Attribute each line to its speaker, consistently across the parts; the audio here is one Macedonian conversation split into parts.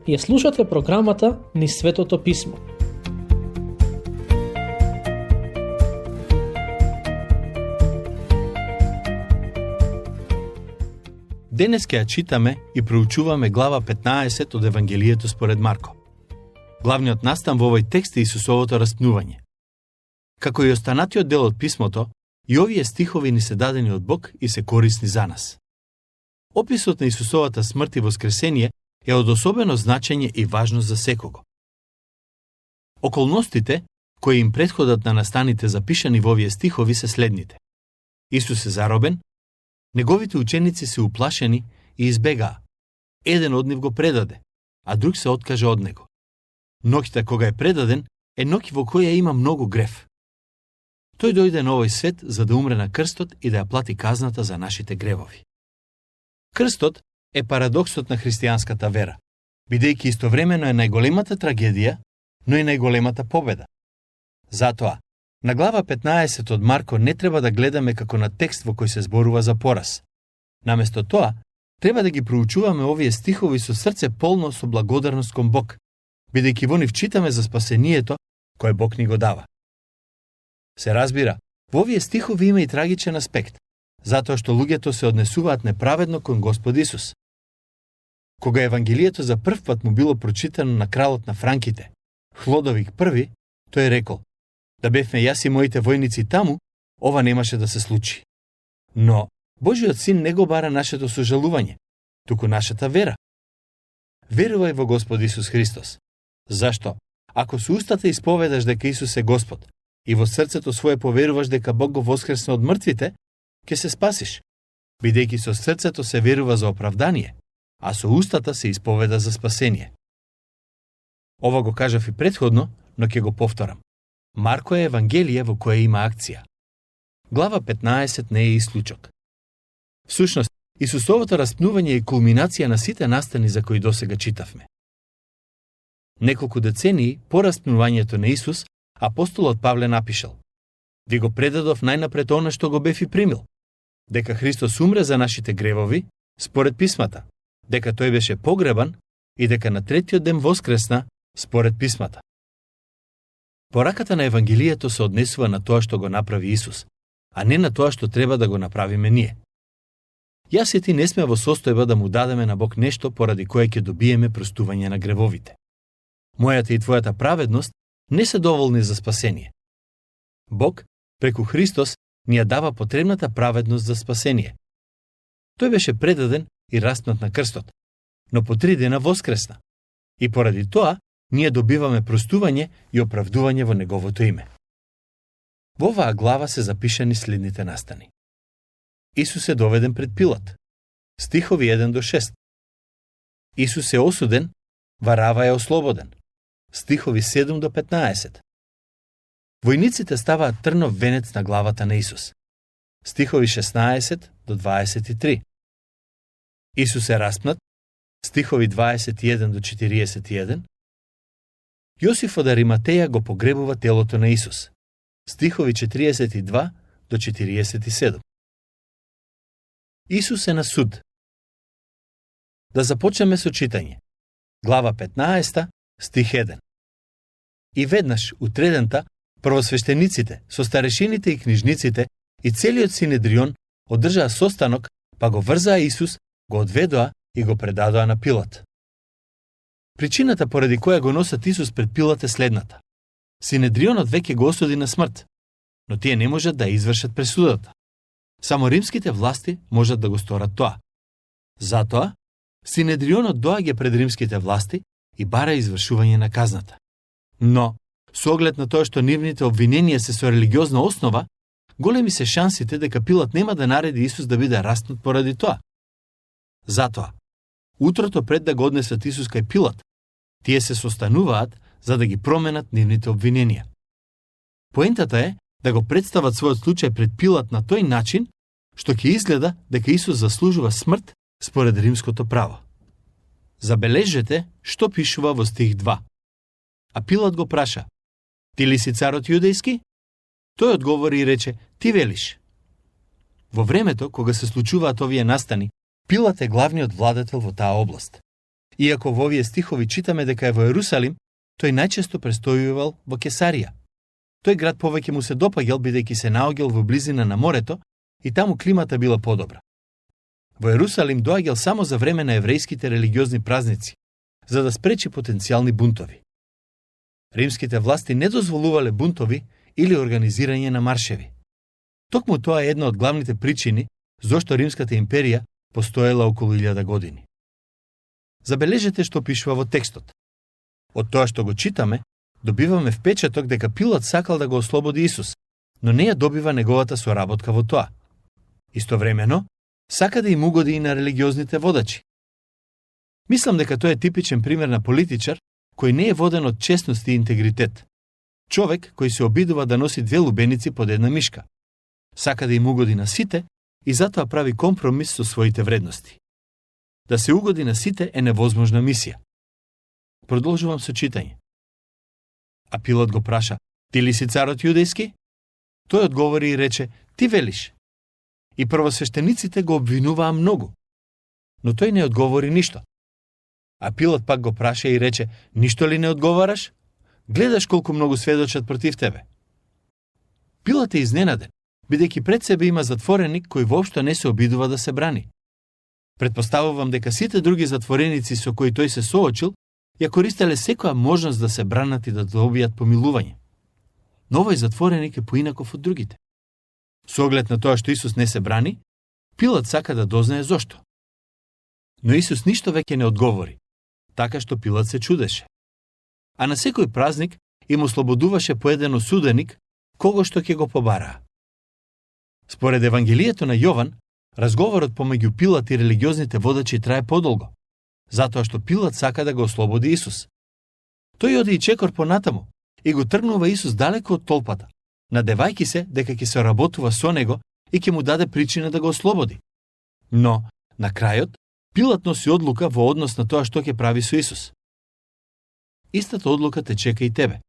Speaker 1: Ја слушате програмата Низ Светото Писмо.
Speaker 2: Денес ќе ја читаме и проучуваме глава 15 од Евангелието според Марко. Главниот настан во овој текст е Исусовото распнување. Како и останатиот дел од писмото, и овие стихови ни се дадени од Бог и се корисни за нас. Описот на Исусовата смрт и воскресение е од особено значење и важност за секого. Околностите кои им претходат на настаните запишани во овие стихови се следните. Исус е заробен, неговите ученици се уплашени и избегаа. Еден од нив го предаде, а друг се откаже од него. Ноќта кога е предаден е ноќ во која има многу грев. Тој дојде на овој свет за да умре на крстот и да ја плати казната за нашите гревови. Крстот е парадоксот на христијанската вера, бидејќи истовремено е најголемата трагедија, но и најголемата победа. Затоа, на глава 15 од Марко не треба да гледаме како на текст во кој се зборува за пораз. Наместо тоа, треба да ги проучуваме овие стихови со срце полно со благодарност кон Бог, бидејќи во нив читаме за спасението кое Бог ни го дава. Се разбира, во овие стихови има и трагичен аспект, затоа што луѓето се однесуваат неправедно кон Господ Исус. Кога Евангелието за прв пат му било прочитано на кралот на Франките, Хлодовик I, тој рекол: да бевме јас и моите војници таму, ова немаше да се случи. Но Божиот син не го бара нашето сожалување, туку нашата вера. Верувај во Господ Исус Христос. Зашто? Ако со устата исповедаш дека Исус е Господ и во срцето свое поверуваш дека Бог го воскресна од мртвите, ќе се спасиш, бидејќи со срцето се верува за оправдание, а со устата се исповеда за спасение. Ова го кажав и претходно, но ќе го повторам. Марко е Евангелие во кое има акција. Глава 15 не е исклучок. Всушност, Исусовото распнување е кулминација на сите настани за кои досега читавме. Неколку децении по распнувањето на Исус, апостолот Павле напишал: ви го предадов најнапред она што го бев и примил, дека Христос умре за нашите гревови, според писмата, дека тој беше погребан и дека на третиот ден воскресна, според писмата. Пораката на Евангелието се однесува на тоа што го направи Исус, а не на тоа што треба да го направиме ние. Јас и ти не сме во состојба да му дадеме на Бог нешто поради кое ќе добиеме простување на гревовите. Мојата и твојата праведност не се доволни за спасение. Бог, преку Христос, ни ја дава потребната праведност за спасение. Тој беше предаден и распнат на крстот, но по 3 дена воскресна. И поради тоа, ние добиваме простување и оправдување во неговото име. Во оваа глава се запишани следните настани. Исус е доведен пред Пилат. Стихови 1 до 6. Исус е осуден, Варава е ослободен. Стихови 7 до 15. Војниците ставаат трнов венец на главата на Исус. Стихови 16 до 23. Исус е распнат. Стихови 21 до 41. Јосиф од Ариматеја го погребува телото на Исус. Стихови 42 до 47. Исус е на суд. Да започнеме со читање. Глава 15, стих 1. И веднаш, утредента, првосвештениците, со старешините и книжниците и целиот Синедрион одржаа состанок, па го врзаа Исус, го одведоа и го предадоа на Пилат. Причината поради која го носат Исус пред Пилат е следната. Синедрионот веќе го осуди на смрт, но тие не можат да извршат пресудата. Само римските власти можат да го сторат тоа. Затоа, Синедрионот доаѓа пред римските власти и бара извршување на казната. Но, со оглед на тоа што нивните обвиненија се со религиозна основа, големи се шансите дека Пилат нема да нареди Исус да биде распнат поради тоа. Затоа, утрото пред да го однесат Исус кај Пилат, тие се состануваат за да ги променат нивните обвиненија. Поентата е да го представат својот случај пред Пилат на тој начин, што ќе изгледа дека Исус заслужува смрт според римското право. Забележете што пишува во стих 2. А Пилат го праша: ти ли си царот јудејски? Тој одговори и рече: ти велиш. Во времето кога се случуваат овие настани, Пилат е главниот владетел во таа област. Иако во овие стихови читаме дека е во Ерусалим, тој најчесто престојувал во Кесарија. Тој град повеќе му се допаѓал бидејќи се наоѓал во близина на морето и таму климата била подобра. Во Ерусалим доаѓал само за време на еврејските религиозни празници, за да спречи потенцијални бунтови. Римските власти не дозволувале бунтови или организирање на маршеви. Токму тоа е една од главните причини зошто Римската империја постоела околу 1000 години. Забележете што пишува во текстот. Од тоа што го читаме, добиваме впечаток дека Пилат сакал да го ослободи Исус, но не ја добива неговата соработка во тоа. Истовремено, сака да им угоди и на религиозните водачи. Мислам дека тој е типичен пример на политичар кој не е воден од честност и интегритет. Човек кој се обидува да носи две лубеници под една мишка. Сака да им угоди на сите и затоа прави компромис со своите вредности. Да се угоди на сите е невозможна мисија. Продолжувам со читање. А Пилат го праша: "Ти ли си царот јудејски?" Тој одговори и рече: "Ти велиш." И првосвештениците го обвинуваа многу. Но тој не одговори ништо. А Пилат пак го праша и рече: "Ништо ли не одговараш? Гледаш колку многу сведочат против тебе." Пилат е изненаден, бидејќи пред себе има затвореник кој воопшто не се обидува да се брани. Предпоставувам дека сите други затвореници со кои тој се соочил ја користеле секоја можност да се бранат и да добијат помилување. Но овој затвореник е поинаков од другите. Со оглед на тоа што Исус не се брани, Пилат сака да дознае зошто. Но Исус ништо веќе не одговори, така што Пилат се чудеше. А на секој празник им ослободуваше по еден осуденик, кого што ќе го побараа. Според Евангелието на Јован, разговорот помеѓу Пилат и религиозните водачи трае подолго, затоа што Пилат сака да го ослободи Исус. Тој оди и чекор понатаму и го тргнува Исус далеко од толпата, надевајќи се дека ќе се работува со него и ќе му даде причина да го ослободи. Но, на крајот, Пилат носи одлука во однос на тоа што ќе прави со Исус. Истата одлука те чека и тебе.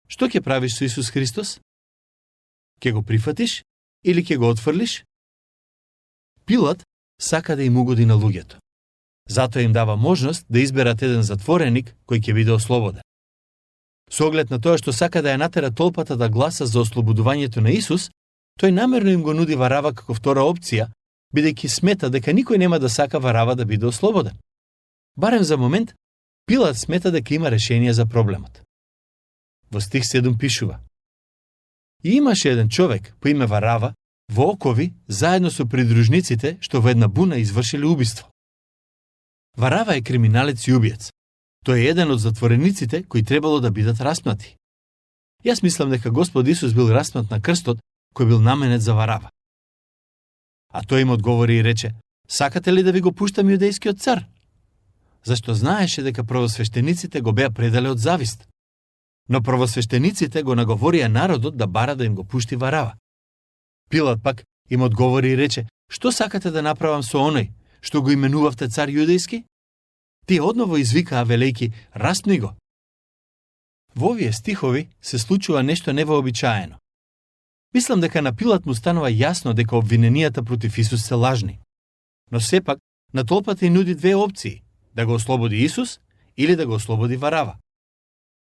Speaker 2: Што ќе правиш со Исус Христос? Ќе го прифатиш или ќе го отфрлиш? Пилат сака да им угоди на луѓето. Затоа им дава можност да изберат еден затвореник кој ќе биде ослободен. Со оглед на тоа што сака да ја натера толпата да гласа за ослободувањето на Исус, тој намерно им го нуди Варава како втора опција, бидејќи смета дека никој нема да сака Варава да биде ослободен. Барем за момент, Пилат смета дека има решение за проблемот. Во стих 7 пишува: "И имаше еден човек по име Варава во окови заедно со придружниците што во една буна извршиле убиство." Варава е криминалец и убиец. Тој е еден од затворениците кои требало да бидат распнати. Јас мислам дека Господ Исус бил распнат на крстот кој бил наменет за Варава. А тој им одговори и рече: "Сакате ли да ви го пуштам јудејскиот цар?" Зашто знаеше дека првосвештениците го беа предале од завист. Но првосвештениците го наговорија народот да бара да им го пушти Варава. Пилат пак им одговори и рече: "Што сакате да направам со оној што го именувавте цар јудејски?" Тие одново извикаа велејки: "Распни го!" Во овие стихови се случува нешто невообичаено. Мислам дека на Пилат му станува јасно дека обвиненијата против Исус се лажни. Но сепак, на толпата и нуди две опции: да го ослободи Исус или да го ослободи Варава.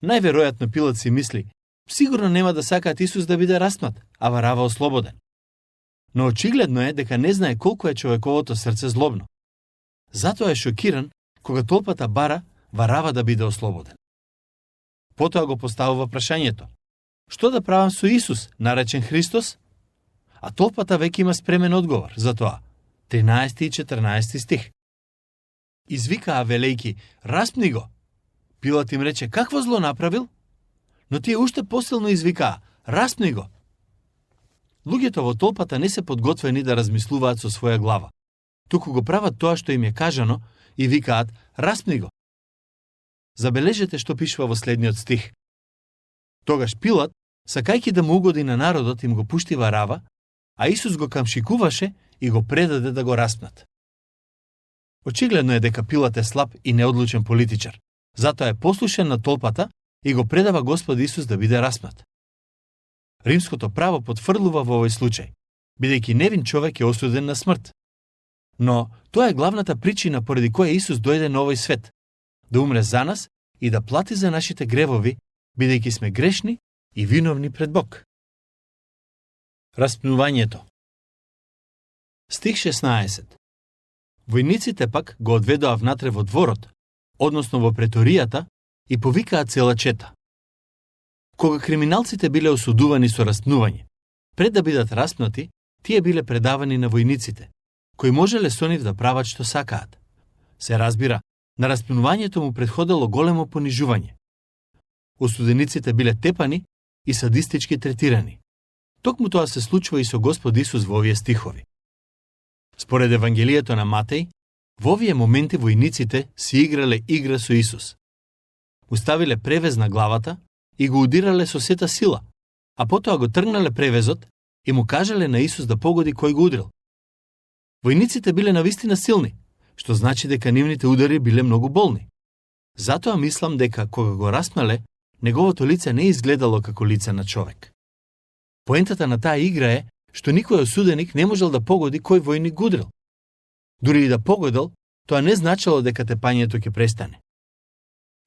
Speaker 2: Најверојатно Пилат си мисли: сигурно нема да сакаат Исус да биде распнат, а Варава ослободен. Но очигледно е дека не знае колку е човековото срце злобно. Затоа е шокиран кога толпата бара Варава да биде ослободен. Потоа го поставува прашањето: што да правам со Исус, наречен Христос? А толпата веќе има спремен одговор за тоа. 13 и 14 стих. Извикаа велејки: "Распни го!" Пилат им рече: "Какво зло направил?" Но тие уште посилно извикаа: "Распни го!" Луѓето во толпата не се подготвени да размислуваат со своја глава. Туку го прават тоа што им е кажано и викаат: "Распни го!" Забележете што пишува во следниот стих. Тогаш Пилат, сакајќи да му угоди на народот, им го пушти Варава, а Исус го камшикуваше и го предаде да го распнат. Очигледно е дека Пилат е слаб и неодлучен политичар, затоа е послушен на толпата и го предава Господ Исус да биде распнат. Римското право потврдува во овој случај, бидејќи невин човек е осуден на смрт. Но Тоа е главната причина поради која Исус дојде на овој свет, да умре за нас и да плати за нашите гревови, бидејќи сме грешни и виновни пред Бог. Распнувањето. Стих 16. Војниците пак го одведоа внатре во дворот, односно во преторијата, и повикаа цела чета. Кога криминалците биле осудувани со распнување, пред да бидат распнати, тие биле предавани на војниците, кои можеле со нив да прават што сакаат. Се разбира, на распнувањето му предходело големо понижување. Осудениците биле тепани и садистички третирани. Токму тоа се случува и со Господ Исус во овие стихови. Според Евангелието на Матеј, во овие моменти војниците си играле игра со Исус. Уставиле превез на главата и го удирале со сета сила, а потоа го тргнале превезот и му кажале на Исус да погоди кој го удрил. Војниците биле навистина силни, што значи дека нивните удари биле многу болни. Затоа мислам дека кога го распнале, неговото лице не изгледало како лице на човек. Поентата на таа игра е што никој осуденик не можел да погоди кој војник го удрил. Дури и да погодил, тоа не значело дека тепањето ќе престане.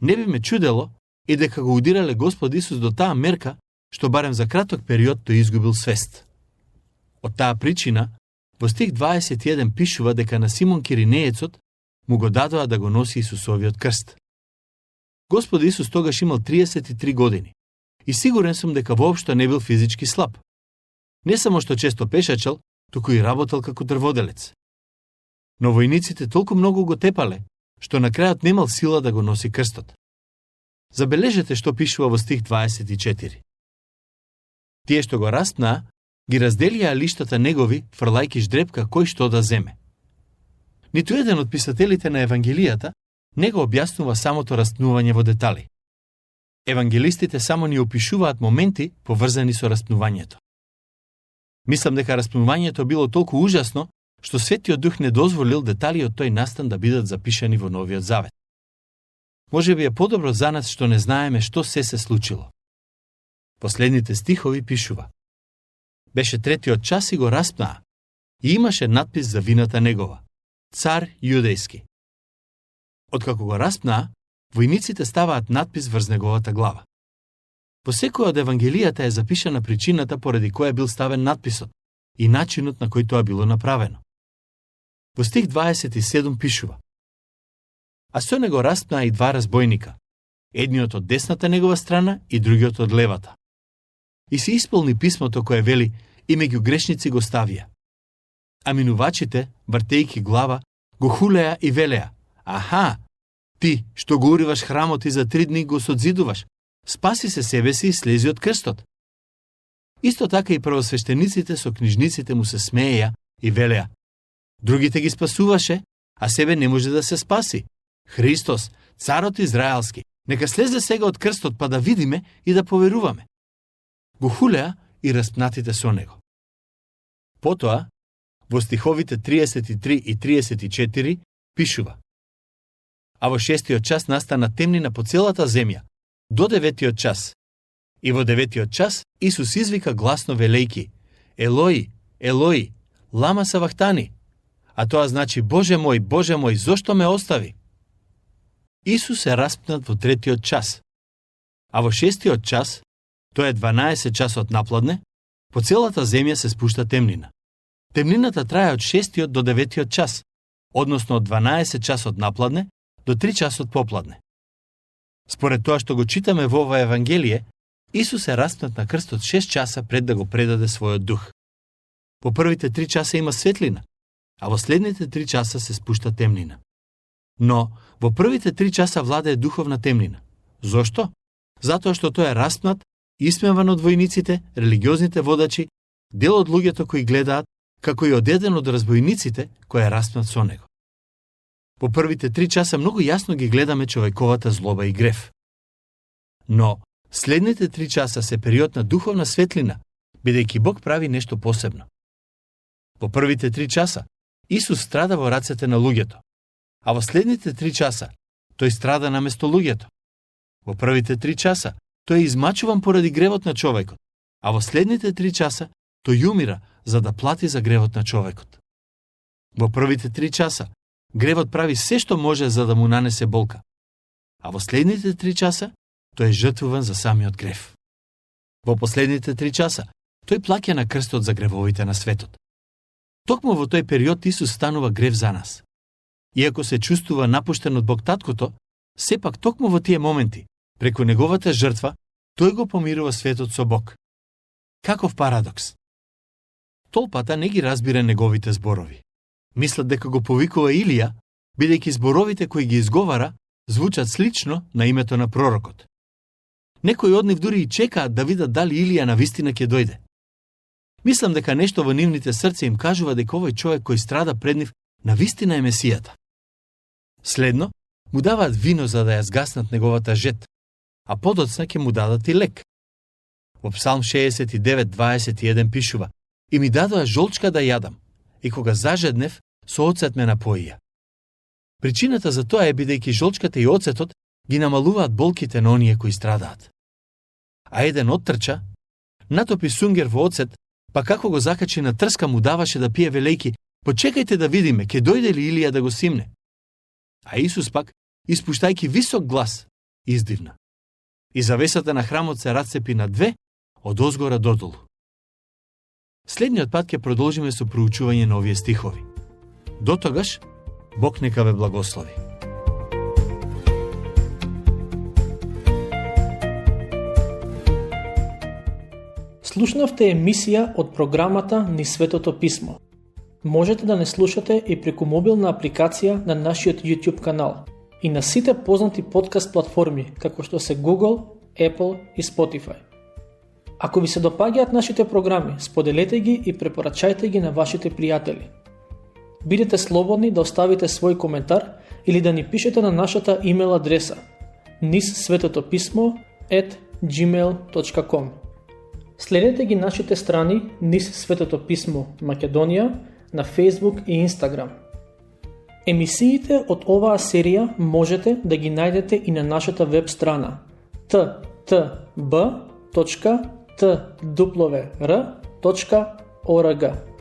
Speaker 2: Не би ме чудело и дека го удирале Господ Исус до таа мерка, што барем за краток период тој изгубил свест. Од таа причина, во стих 21 пишува дека на Симон Киринеецот му го дадоа да го носи Исусовиот крст. Господ Исус тогаш имал 33 години и сигурен сум дека воопшто не бил физички слаб. Не само што често пешачел, туку и работел како дрводелец. Но војниците толку многу го тепале, што на крајот немал сила да го носи крстот. Забележете што пишува во стих 24. Тие што го распнаа, ги разделија лиштата негови, фрлајки ждрепка кој што да земе. Ниту еден од писателите на Евангелијата не го објаснува самото распнување во детали. Евангелистите само ни опишуваат моменти поврзани со распнувањето. Мислам дека распнувањето било толку ужасно, што Светиот Дух не дозволил детали од тој настан да бидат запишани во Новиот Завет. Може би е подобро за нас што не знаеме што се случило. Последните стихови пишува: Беше третиот час и го распнаа, и имаше надпис за вината негова: Цар јудејски. Откако го распнаа, војниците ставаат надпис врз неговата глава. По секоја од Евангелијата е запишана причината поради која бил ставен надписот и начинот на кој тоа било направено. Во стих 27 пишува: А со него распнаа и два разбойника, едниот од десната негова страна и другиот од левата. И се исполни писмото кое вели: и меѓу грешници го ставија. А минувачите, вртејки глава, го хулеа и велеа: Аха, ти што го уриваш храмот и за 3 дни го содзидуваш, спаси се себе си и слези од крстот. Исто така и првосвештениците со книжниците му се смееја и велеа: Другите ги спасуваше, а себе не може да се спаси. Христос, царот израелски, нека слезе сега од крстот па да видиме и да поверуваме. Го хулеа и распнатите со него. Потоа, во стиховите 33 и 34 пишува: А во 6-тиот час настана темнина по целата земја, до 9-тиот час. И во 9-тиот час Исус извика гласно велејки: Елои, Елои, лама савахтани. А тоа значи: Боже мој, зошто ме остави? Исус е распнат во 3-тиот час. А во 6-тиот час, тоа е 12 часот напладне, по целата земја се спушта темнина. Темнината трае од 6-тиот до 9-тиот час, односно од 12 часот напладне до 3 часот попладне. Според тоа што го читаме во ова Евангелие, Исус е распнат на крстот 6 часа пред да го предаде својот дух. По првите 3 часа има светлина, а во следните 3 часа се спушта темнина. Но во првите 3 часа владее духовна темнина. Зошто? Затоа што тој е распнат, исмеван од војниците, религиозните водачи, дел од луѓето кои гледаат, како и од еден од разбойниците кој е распнат со него. По првите 3 часа многу јасно ги гледаме човековата злоба и грев. Но следните 3 часа се период на духовна светлина, бидејќи Бог прави нешто посебно. По првите 3 часа Исус страда во рацете на луѓето, а во следните 3 часа тој страда наместо луѓето. Во првите 3 часа тој е измачуван поради гревот на човекот, а во следните 3 часа тој умира за да плати за гревот на човекот. Во првите 3 часа гревот прави се што може за да му нанесе болка. А во следните 3 часа, тој е жртвуван за самиот грев. Во последните 3 часа, тој плаќа на крстот за гревовите на светот. Токму во тој период Исус станува грев за нас. Иако се чувствува напуштен од Бог Таткото, сепак токму во тие моменти, преку неговата жртва, тој го помирува светот со Бог. Каков парадокс! Толпата не ги разбира неговите зборови. Мислат дека го повикува Илија, бидејќи зборовите кои ги изговара звучат слично на името на пророкот. Некои од нив дури и чекаат да видат дали Илија навистина ќе дојде. Мислам дека нешто во нивните срце им кажува дека овој човек кој страда пред нив навистина е Месијата. Следно, му даваат вино за да ја згаснат неговата жет, а подоцна ќе му дадат и лек. Во Псалм 69:21 пишува: „И ми дадоа жолчка да јадам, и кога зажеднев, со оцет ме напоија“. Причината за тоа е бидејќи жолчката и оцетот ги намалуваат болките на оние кои страдаат. А еден оттрча, натопи сунгер во оцет, па како го закачи на трска му даваше да пие велејки: „Почекајте да видиме, ќе дојде ли Илија да го симне?“ А Исус пак, испуштајќи висок глас, издивна. И завесата на храмот се расцепи на 2, од озгора додолу. Следниот пат ќе продолжиме со проучување на овие стихови. До тогаш, Бог нека ве благослови.
Speaker 1: Слушнавте емисија од програмата Низ Светото Писмо. Можете да не слушате и преку мобилна апликација на нашиот YouTube канал и на сите познати подкаст платформи, како што се Google, Apple и Spotify. Ако ви се допаѓаат нашите програми, споделете ги и препорачајте ги на вашите пријатели. Бидете слободни да оставите свој коментар или да ни пишете на нашата имейл адреса nizsvetotopismo@gmail.com. Следете ги нашите страни Низ Светото Писмо Македонија на Facebook и Instagram. Емисиите од оваа серија можете да ги најдете и на нашата веб страна ttb.twr.org.